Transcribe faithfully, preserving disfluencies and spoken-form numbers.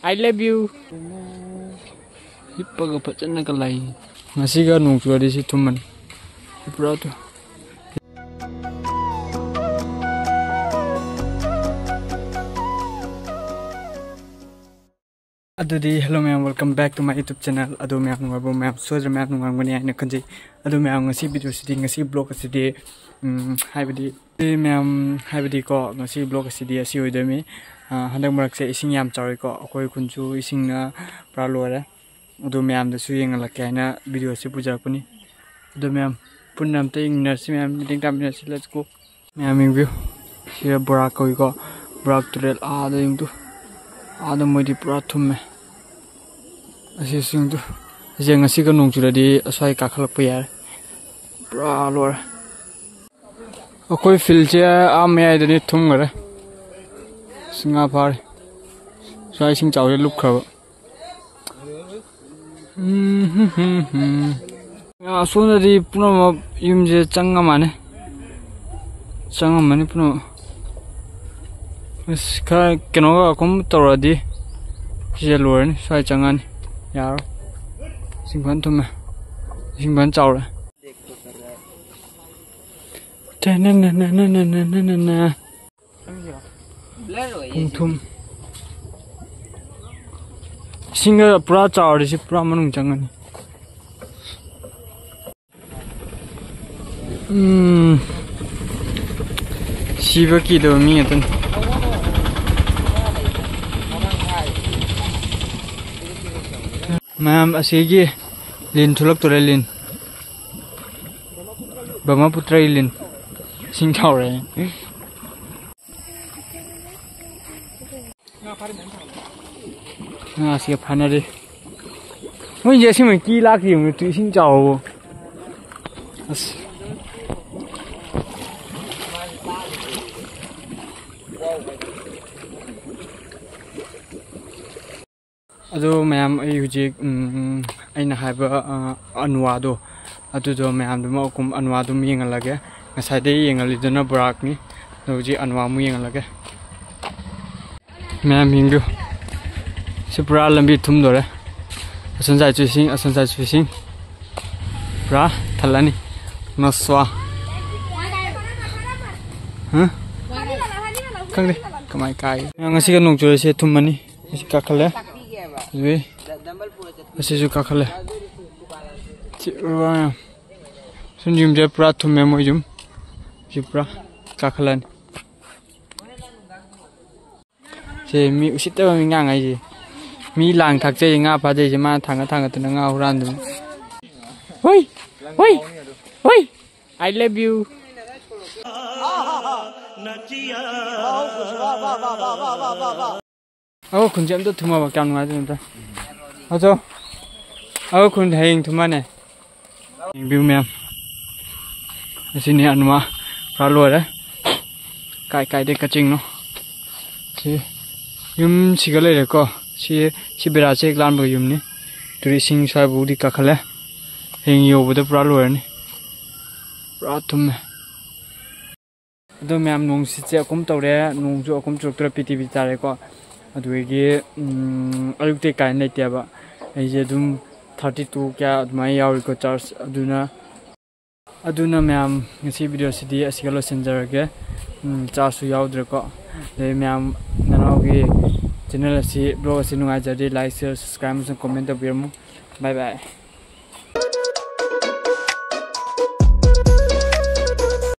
I love you. ꯍꯤꯞꯄꯒ ꯐꯖꯅꯒ ꯂꯩ꯫ ꯉꯁꯤꯒ ꯅꯣꯡ ꯆꯨꯔꯗꯤ ꯁꯤ ꯊꯨꯝꯃꯅꯤ꯫ ꯄꯨꯔꯥ ꯊꯨ-, ꯑꯗꯨꯗꯤ hello ꯃꯌꯥꯝ, welcome back to my YouTube channel꯫ ꯑꯗꯣ ꯃꯌꯥꯝ ꯅꯨꯡꯉꯥꯏꯕ꯭ꯔꯣ? ꯃꯌꯥꯝ ꯁꯣꯏꯗ꯭ꯔ ꯃꯌꯥꯝ ꯅꯨꯡꯉꯥꯏꯔꯝꯒꯅꯤ ꯍꯥꯏꯅ ꯈꯟꯖꯩ꯫ ꯑꯗꯣ ꯃꯌꯥꯝ, ꯉꯁꯤ video ꯁꯤꯗꯤ, ꯉꯁꯤ vlog ꯑꯁꯤꯗꯤ, ꯎꯝ, ꯍꯥꯏꯕꯗꯤ, ꯑꯗꯨꯗꯤ ꯃꯌꯥꯝ, ꯍꯥꯏꯕꯗꯤꯀꯣ, ꯉꯁꯤ vlog ꯑꯁꯤꯗꯤ ꯑꯁꯤ ꯑꯣꯏꯗꯣꯏꯅꯤ꯫ ꯑ, ꯍꯟꯗꯛ ꯃꯔꯛꯁꯦ ꯏꯁꯤꯡ ꯌꯥꯝ ꯆꯥꯎꯋꯤꯀꯣ ꯑꯩꯈꯣꯏ ꯈꯨꯟꯁꯨ, ꯏꯁꯤꯡꯅ ꯄꯨꯔꯥ ꯂꯣꯏꯔꯦ꯫ ꯑꯗꯨ ꯃꯌꯥꯝꯗꯁꯨ ꯌꯦꯡꯍꯜꯂꯛꯀꯦ ꯍꯥꯏꯅ video ꯑꯁꯤ ꯄꯨꯖꯔꯛꯄꯅꯤ꯫ ꯑꯗꯨ ꯃꯌꯥꯝ ꯄꯨꯟꯅ ꯑꯝꯇ ꯌꯦꯡꯃꯤꯟꯅꯔꯁꯤ, ꯃꯌꯥꯝ ꯃꯇꯦꯡ ꯇꯥꯃꯤꯟꯅꯔꯁꯤ꯫ Let's go꯫ ꯃꯌꯥꯝ ꯌꯦꯡꯕꯤꯌꯨ꯫ ꯁꯤꯗ ꯕꯣꯔꯥꯛ ꯀꯧꯏꯀꯣ꯫ ꯕꯣꯔꯥꯛ ꯇꯨꯔꯦꯜ ꯑꯥꯗ ꯌꯦꯡꯗꯨ꯫ ꯑꯥꯗ ꯃꯣꯏꯗꯤ ꯄꯨꯔꯥ ꯊꯨꯝꯃꯦ꯫ ꯑꯁꯤꯁꯤꯡꯗꯨ꯫ ꯑꯁꯤ ꯉꯁꯤꯒ ꯅꯣꯡ ꯆꯨꯔꯗꯤ ꯑꯁ꯭ꯋꯥꯏ ꯀꯥꯈꯠꯂꯛꯄ ꯌꯥꯔꯦ꯫ ꯄꯨꯔꯥ ꯂꯣꯏꯔꯦ꯫ ꯑꯩꯈꯣꯏ field ꯁꯦ ꯑꯥ ꯃꯌꯥꯏꯗꯅꯤ ꯊꯨꯝꯈꯔꯦ꯫ ꯑꯁ, ꯉꯥ ꯐꯥꯔꯦ꯫ ꯁ꯭ꯋꯥꯏ ꯏꯁꯤꯡ ꯆꯥꯎꯁꯦ ꯂꯨꯞꯈ꯭ꯔꯕ꯫ ꯎꯝ, ꯍꯨꯝ, ꯍꯨꯝ, ꯍꯨꯝ꯫ ꯑꯁꯣꯝꯗꯗꯤ ꯄꯨꯝꯅꯃꯛ ꯌꯨꯝꯁꯦ ꯆꯪꯉꯝꯃꯅꯤ꯫ ꯆꯪꯉꯝꯃꯅꯤ ꯄꯨꯝꯅꯃꯛ꯫ ꯑꯁ, ꯈꯔ ꯀꯩꯅꯣꯒ ꯑꯀꯨꯝ ꯇꯧꯔꯗꯤ ꯁꯤꯁꯦ ꯂꯣꯏꯔꯅꯤ꯫ ꯁ꯭ꯋꯥꯏ ꯆꯪꯉꯅꯤ꯫ ꯌꯥꯔꯣꯏ꯫ ꯏꯁꯤꯡ ꯐꯖꯅ ꯊꯨꯝꯃꯦ꯫ ꯏꯁꯤꯡ ꯐꯖꯅ ꯆꯥꯎꯔꯦ꯫ ꯇꯅꯅꯅꯅꯅꯅꯅꯅ꯫ ꯄꯨꯡ ꯊꯨꯝ꯫ ꯏꯁꯤꯡꯒ ꯄꯨꯔꯥ ꯆꯥꯎꯔꯗꯤ ꯁꯤ ꯄꯨꯔꯥ ꯃꯅꯨꯡ ꯆꯪꯉꯅꯤ꯫ ꯎꯝ꯫ ꯁꯤꯕ ꯀꯤꯗꯕ ꯃꯤ ꯉꯥꯛꯇꯅꯤ꯫ ꯃꯌꯥꯝ ꯑꯁꯤꯒꯤ ꯂꯤꯟ ꯊꯣꯛꯂꯛꯇꯣꯔꯦ, ꯂꯤꯟ꯫ ꯕ꯭ꯔꯍ꯭ꯃꯄꯨꯇ꯭ꯔꯒꯤ ꯂꯤꯟ꯫ ꯏꯁꯤꯡ ꯆꯥꯎꯔꯦ꯫ ꯉꯥꯁꯤꯒ ꯐꯥꯅꯔꯤ꯫ ꯃꯣꯏꯁꯦ ꯑꯁꯦꯡꯕꯩ ꯀꯤ ꯂꯥꯛꯇꯦ ꯌꯦꯡꯉꯨ, ꯇꯨ ꯏꯁꯤꯡ ꯆꯥꯎꯕꯕꯨ꯫ ꯑꯁ꯫ ꯑꯗꯣ ꯃꯌꯥꯝ, ꯑꯩ ꯍꯧꯖꯤꯛ, ꯎꯝ, ꯑꯩꯅ ꯍꯥꯏꯕ, ꯑ, ꯑꯅꯨꯋꯥꯗꯣ, ꯑꯗꯨꯗꯣ ꯃꯌꯥꯝꯗꯨꯃ ꯑꯀꯨꯝ ꯑꯅꯨꯋꯥꯗꯨꯝ ꯌꯦꯡꯍꯜꯂꯒꯦ꯫ ꯉꯁꯥꯏꯗꯩ ꯌꯦꯡꯍꯜꯂꯤꯗꯨꯅ ꯕꯣꯔꯥꯛꯅꯤ꯫ ꯑꯗꯣ ꯍꯧꯖꯤꯛ ꯑꯅꯨꯋꯥ ꯑꯃꯨꯛ ꯌꯦꯡꯍꯜꯂꯒꯦ꯫ ꯃꯌꯥꯝ ꯌꯦꯡꯕꯤꯌꯨ꯫ ꯁꯤ ꯄꯨꯔꯥ ꯂꯝꯕꯤ ꯊꯨꯝꯗꯣꯔꯦ꯫ ꯑꯁꯣꯝ ꯁꯥꯏꯗꯁꯨ ꯏꯁꯤꯡ, ꯑꯁꯣꯝ ꯁꯥꯏꯗꯁꯨ ꯏꯁꯤꯡ꯫ ꯄꯨꯔꯥ ꯊꯜꯂꯅꯤ꯫ ꯅꯁ꯭ꯋꯥ꯫ ꯍꯥ? ꯈꯪꯗꯦ ꯀꯃꯥꯏ ꯀꯥꯏ꯫ ꯉꯁꯤꯒ ꯅꯣꯡ ꯆꯨꯔꯤꯁꯦ ꯊꯨꯝꯃꯅꯤ꯫ ꯑꯁꯤ ꯀꯥꯈꯠꯂꯦ꯫ ꯑꯗꯨꯗꯤ ꯑꯁꯤꯁꯨ ꯀꯥꯈꯠꯂꯦ꯫ ꯁꯤ ꯄꯨꯔꯥ ꯁꯨꯝ ꯌꯨꯝꯁꯦ ꯄꯨꯔꯥ ꯊꯨꯝꯃꯦ ꯃꯣꯏ ꯌꯨꯝ꯫ ꯁꯤ ꯄꯨꯔꯥ ꯀꯥꯈꯠꯂꯅꯤ꯫ ꯁꯦ ꯃꯤ ꯎꯁꯤꯠꯇꯕ ꯃꯤ ꯉꯥꯡ ꯍꯥꯏꯁꯦ꯫ ꯃꯤ ꯂꯥꯡ ꯊꯥꯛꯆꯩ, ꯉꯥ ꯐꯥꯖꯩꯁꯦ ꯃꯥꯅ ꯊꯥꯡꯒꯠ ꯊꯥꯡꯒꯠꯇꯅ ꯉꯥ ꯍꯨꯔꯥꯟꯗꯅ꯫ ꯍꯣꯏ! ꯍꯣꯏ! ꯍꯣꯏ! I love you. ꯑꯩꯈꯣꯏ ꯈꯨꯟꯁꯦ ꯑꯝꯇ ꯊꯨꯝꯃꯕ ꯀꯌꯥꯝ ꯅꯨꯡꯉꯥꯏꯗꯣꯏꯅꯣ ꯑꯝꯇ꯫ ꯑꯆꯧ! ꯑꯩꯈꯣꯏ ꯈꯨꯟ ꯍꯌꯦꯡ ꯊꯨꯝꯃꯅꯦ꯫ ꯌꯦꯡꯕꯤꯌꯨ ꯃꯌꯥꯝ, ꯑꯁꯤꯅꯤ ꯑꯅꯨꯃꯥ ꯄꯨꯔꯥ ꯂꯣꯏꯔꯦ꯫ ꯀꯥꯏ ꯀꯥꯏꯗꯩ ꯀꯛꯆꯤꯡꯅꯣ꯫ ꯁꯤ ꯌꯨꯝꯁꯤꯒ ꯂꯩꯔꯦꯀꯣ꯫ ꯁꯤ, ꯁꯤ ꯕꯦꯔꯥꯁꯦ ꯍꯦꯛ ꯂꯥꯟꯕꯒ ꯌꯨꯝꯅꯤ꯫ ꯇꯨꯔꯤꯁꯁꯤꯡ ꯁ꯭ꯋꯥꯏꯐꯥꯎꯗꯤ ꯀꯥꯈꯠꯂꯦ꯫ ꯍꯌꯦꯡ ꯌꯧꯕꯗ ꯄꯨꯔꯥ ꯂꯣꯏꯔꯅꯤ꯫ ꯄꯨꯔꯥ ꯊꯨꯝꯃꯦ꯫ ꯑꯗꯣ ꯃꯌꯥꯝ, ꯅꯣꯡꯁꯤꯠꯁꯦ ꯑꯀꯨꯝ ꯇꯧꯔꯦ, ꯅꯣꯡꯁꯨ ꯑꯀꯨꯝ ꯆꯨꯔꯛꯇꯣꯔꯦ, ꯄꯤꯇꯤ ꯄꯤꯇꯤ ꯇꯥꯔꯦꯀꯣ꯫ ꯑꯗꯨꯗꯒꯤ, ꯎꯝ, ꯑꯌꯨꯛꯇꯩ ꯀꯥꯏꯅ ꯂꯩꯇꯦꯕ꯫ ꯑꯩꯁꯦ ꯑꯗꯨꯝ thirty two ꯀꯌꯥ ꯑꯗꯨꯃꯥꯏꯅ ꯌꯥꯎꯔꯤꯀꯣ charge꯫ ꯑꯗꯨꯅ, ꯑꯗꯨꯅ ꯃꯌꯥꯝ, ꯉꯁꯤ video ꯁꯤꯗꯤ ꯑꯁꯤꯒ ꯂꯣꯏꯁꯤꯟꯖꯔꯒꯦ꯫ ꯎꯝ, charge ꯁꯨ ꯌꯥꯎꯗ꯭ꯔꯦꯀꯣ꯫ ꯑꯗꯩ ꯃꯌꯥꯝ, ꯅꯅꯥꯎꯒꯤ channel ꯑꯁꯤ, vlog ꯑꯁꯤ ꯅꯨꯡꯉꯥꯏꯖꯔꯗꯤ like, share, subscribe ꯑꯃꯁꯨꯡ comment ꯇꯧꯕꯤꯔꯝꯃꯨ꯫ Bye bye꯫